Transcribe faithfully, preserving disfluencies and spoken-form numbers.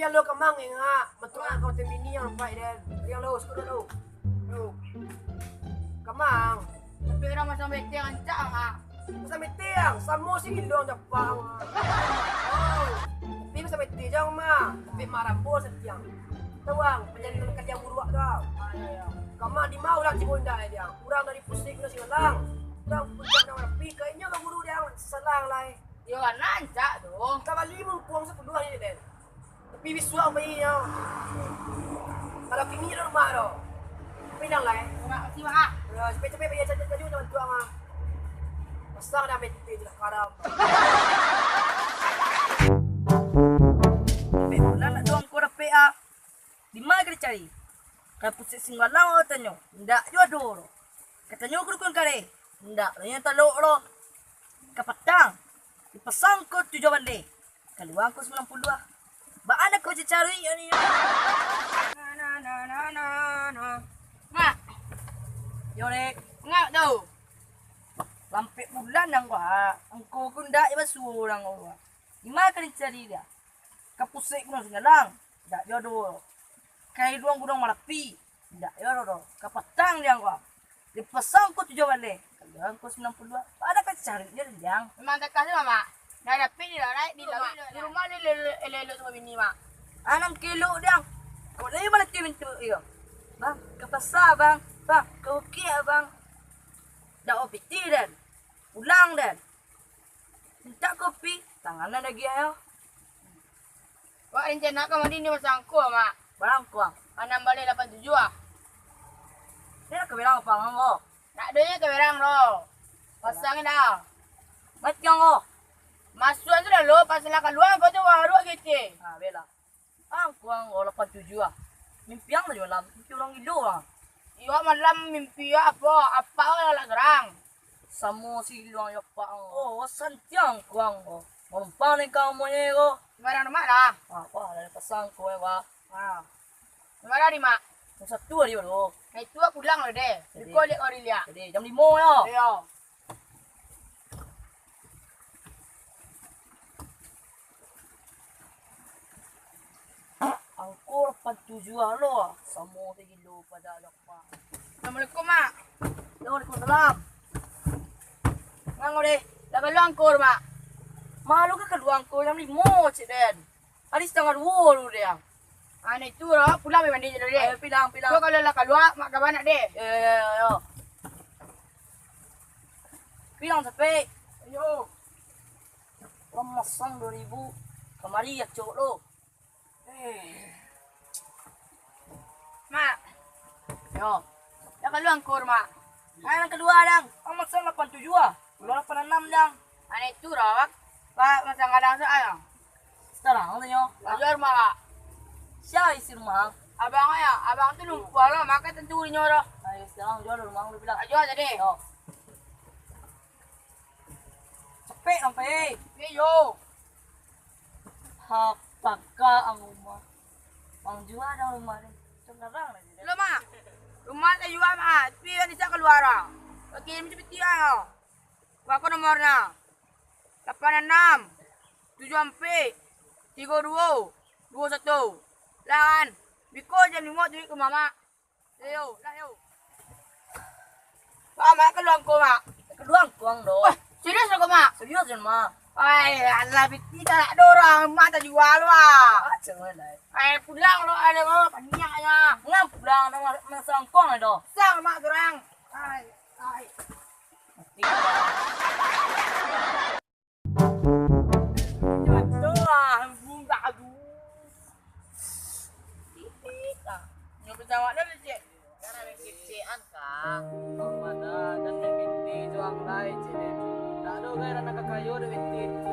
Lo kamang, ingat. Betul, ah, kau tembini yang nampak, Den. Yang lo, suka dulu. Lo. Kamang. Tapi urang masang bete rancak, Mak. Masang bete, ang. Samo si Gilong dapat, ang. Oh. Tapi masang bete jang, Mak. Tapi Mak Rambo satiang. Tahu, ang, panjadi kalian buruak tu. Ah, iya, iya. Kamang di ma urang tibo indak, eh, dia? Urang dari Pusik na Singalang. Urang Pusik na Marapi, kayaknya ka guru dia salah lai. Yo, rancak tu. Ka bali mangkuang sapuluah ni, Den. Tapi bisuak ang pai nyo. Kalau kini di rumah tu. Pinang lai. Mak, makasih, Mak. Yo, capek-capek pai, capek baju, jangan tuang, ah. Pasang dah mete je lah, karam. Capek bulan nak tuang kau dapek, ah. Di ma ka dicari? Ka Pusik Singalang awak tanyo, indak juo ado doh. Ka tanyo ka dukun kareh, indak doh nyo talok doh. Ka patang, dipasang ko tujuah baleh, kalua ko sambilan puluah. Baa nak ko cari nyo ni? Mak. Yo, Dek. Ngap tu. Lampek bulan ang ko, ah. Angko ko ndak basuo urang ko, ah. Di ma ka dicari dia? Ka Pusik Gunuang Singalang, indak juo ado. Ka iluang Gunuang Marapi, indak juo ado doh. Ka patang di ang ko, ah. Dipasang ko tujuah baleh, kalua ko sambilan puluah. Baa nak ka cari nyo, Liang? Memang takah tu, Mak. Dah dapek di laut, di laut, di rumah elok-elok samo bini, Mak. Anang kelok, Liang. Kok lai mananti mintak iyo? Bang, ka pasa, Bang. Bang, ka bukik, Bang. Dak bapiti, Den. Pulang, Den. Mintak kopi, tangan nan dagiah, yo. Wak, rencana ka mandi ni masang angko, Mak. Bara angko, Ang? Anam baleh lapan tujuah, ah. Ni nak ka berang apa, Ang, ko? Nak ado nyo ka berang lo. Pasang ni dah. Mati, Ang, ko. Masuak tu dah lo, pasang lah kalua, ko tu baru kecek. Ah, bela. Angko, Ang, ko lapan tujuah, ah. Mimpi Ang tadi malam, mimpi urang gilo, Ang. Iyo, malam mimpi apo? Apak ko galak surang. Samo si Giluang jo apak ang. Oh, santiang kuang ko. Manumpang ni ka umonyo ko. Barang rumah lah. Ah, wah, dari pasang ko, eh, wah. Ah. Barang di mak? Yang satu hari baru. Nah, itu aku pulang lah deh. Jadi, kau lihat kau lihat. Jadi, jam lima ya? Iya. Angko lapan tujuah lo, samo sagilo pada Assalamualaikum, Mak. Waalaikumsalam. Bang, udah dah kaluar angko, Mak? Malu ka kaluar angko jam limo, Cik Den. Tadi satangah duo lu, deh. Ah, nah itu lah, pulang pai mandi je dulu, deh. Ayo, pilang, pilang. Kau kalau lah kaluar, Mak kabar nak, deh. Yo, yo, yo, yo. Pilang sampai. Ayo. Lah masang duo ribu. Kamari acok lo. Mak. Yo. Dah kaluar angko, Mak? Nah, nan kaluar, Dang. Ang masang lapan tujuah, ah. Kaluar lapan anam, Dang. Ane tu, Rak. Pak, masang gadang sa, Dang. Sekarang tanyo. Kaluar rumah, Mak. Sia isi rumah? Abang, ya. Abang tu lumpuah lo, mako tantu inyo doh. Ayo, sekarang jual rumah lu bilang. Ayo, jadi. Yo. Capek sampai. Iyo. Apakah ang rumah? Ang jua dang rumah ni. Macam garang lagi. Lo, Mak. Rumah tajua, Mak. Tapi kan bisa kaluar, ah. Oke, ini seperti ah. Wako nomornya. Lapan anam, tujuah ampek, tigo duo, duo satu. Lah kan. Biko jam limo duit ka Mamak. Yo, lah yo. Mak, Mak, kaluar angko, Mak. Kaluar angko ang doh. Wah, serius lo ko, Mak? Serius, Mak. Ai, alah, biti tak ada orang, Mak tak jual, Mak. Macam mana? Ai, pulang lo, ada Mak, paniaknya. Ngam pulang, nak masang angko ang doh. Sang, Mak, orang. Ai, ai. Mati. Jatuh lah, bunggak tu. Titik lah. Nyo pesawat dah lecek. Sekarang yang kecekan kah? Mana dan yang binti juang lai, cik. Tak ada gaya anak kakayo dek binti.